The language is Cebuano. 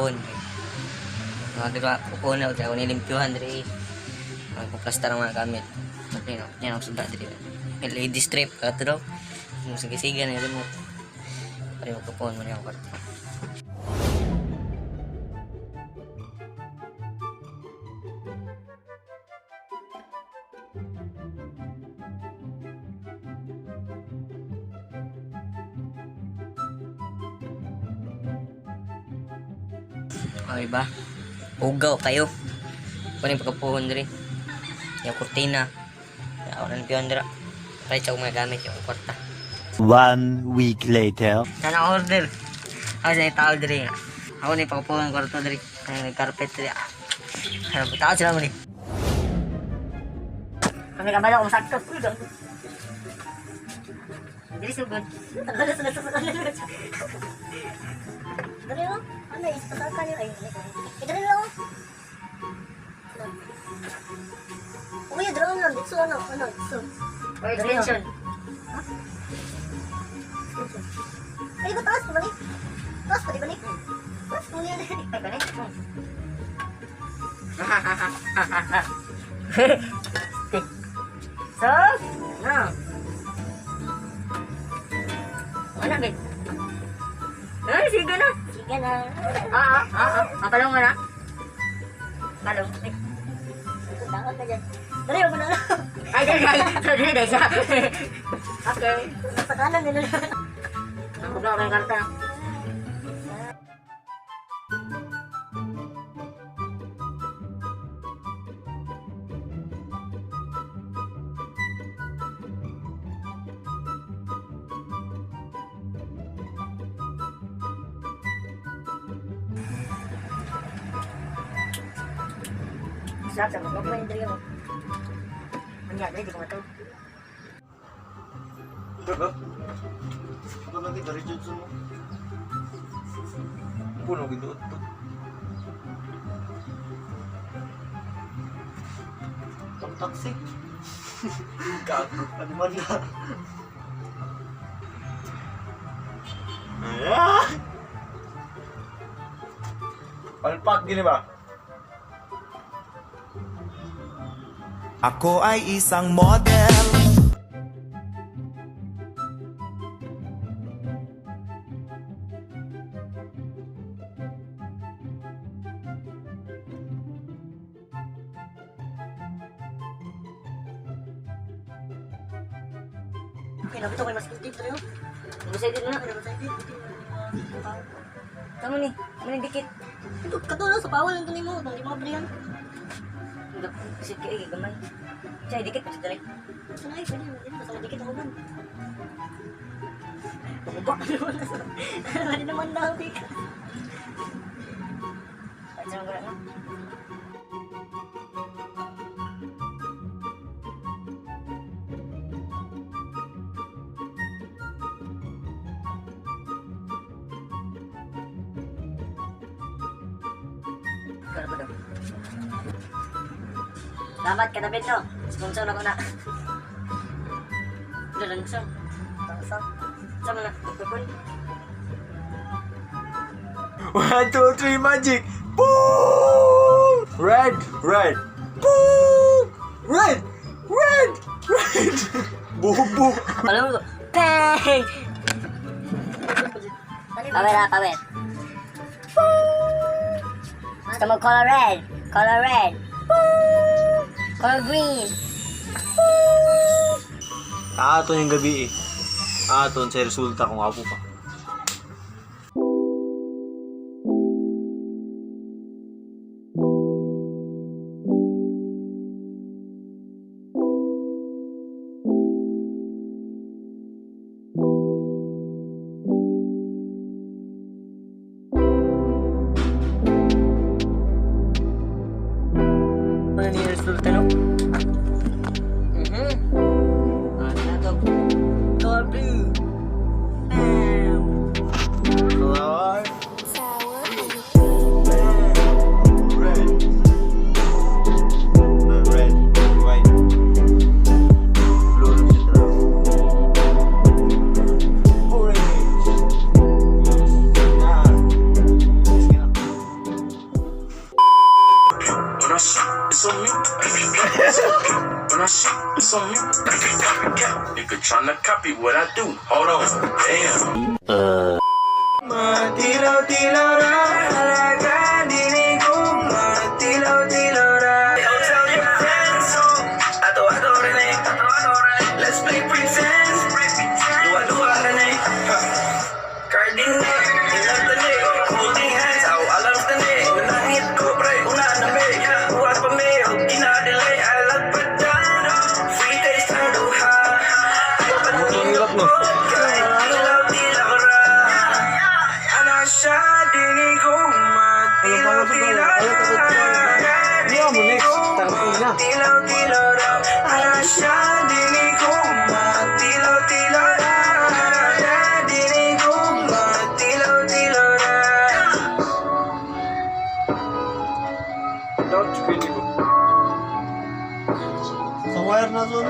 Pagkapuhon. Mga dira kupuhon na ako nilimpyuhan diri. Mga kuplasta ng mga gamit. Okay no, yan ang suda diri. LED strip kato daw. Yung sige-sige na remote. Pare magkapuhon mo niya ang kwarto. Okay ba? Ugaw kayo. Kunin pagkapuhon diri. Yung kurtina. Ako na limpiyon dira. Kahit sa akong mga gamit yung kwarta. One week later. Sana order. Ako sa tao diri. Ako ni pagkapuhon kwarto diri. Ay, may carpet diri. Ah. Ano, tao sila mo ni. Kami kabalo kung sakto. Dili sugod. Tagal na sa kanila. Dali mo. Ano, isipasal ka niyo. Ay, ay, ay. Eh, dali lang. Uy, drone lang. Dito, ano, ano, dito. Or extension. Ay, di ba taas? Balik. Taas pa, di ba ni? Taas mo niya. Ay, kani. So, no. Wala, babe. Ay, sige na. Sige na. Ah. Mapalong mo na. Palong. Ay, Takot ka dyan. Dali, wag mo na. ay, ay, ay. Sorry, dahil siya. Okay. Sa kanan nila. Ang kubla ko yung karta. Sarap sa Huwag mo yung dali mo. Ano di ko matawag. Diba? Ito lang kita, Richardson mo. Puno, giduot to. Pang taxi. Gago. Ano man na. Ah! Palpak, gini ba? Ako ay isang model. Okay, nabito ko yung mas dito rin. Busay din na. Ay, nabito dito. Tama ni, mani dikit. Ito, katulad sa pawal lang mo. Hindi mo kabriyan. Sige, eh, gamay. Siya, dikit pa siya dali. Ito na ay, pwede. Pwede, basta madikit ako man. Bumaba ka naman. Ano naman daw, di ka. Kahit saan ko na. Pero ba daw? Dapat katabi no. Sponsor ako na. Lalansa. Tangsa. Sama na. Pupul. One, two, three, magic! Boom! Red, red. Boom! Red, red, red. Buhok, buhok. Alam mo, bang! Power ah, power. Gusto mo color red, color red. Color green. Aton yung gabi eh. Aton sa resulta kung apo pa. Ano ni resulta no? Ah, na to. Color blue. Bam! Color red. Red, white, blue, orange. Na. Sige na. It's on mute. When I shoot, it's on mute. Copycat. Nigga tryna copy what I do. Hold on. Damn. Matilaw-tilaw ra, halaga, dili ko matilaw-tilaw ra. Don't tell your friends, so ato-ato rin eh. Let's play pretend. Duwa-duwa rin eh. Cardinal, ilang tani. Holding hands, aw alam tani. Nangit ko pre, una na me. Buhat pa me, og ginadelay. I love padano. Free taste ang duha. Ay Hirap, no? Kay tilaw-tilaw ra. Ana siya, dili ko matilaw-tilaw ra. Hindi mo next. Tangina. Tilaw-tilaw ra. Ana siya, dili ko matilaw-tilaw ra. Dili ko matilaw-tilaw ra. Dapat pwede ko. Sa wire na to.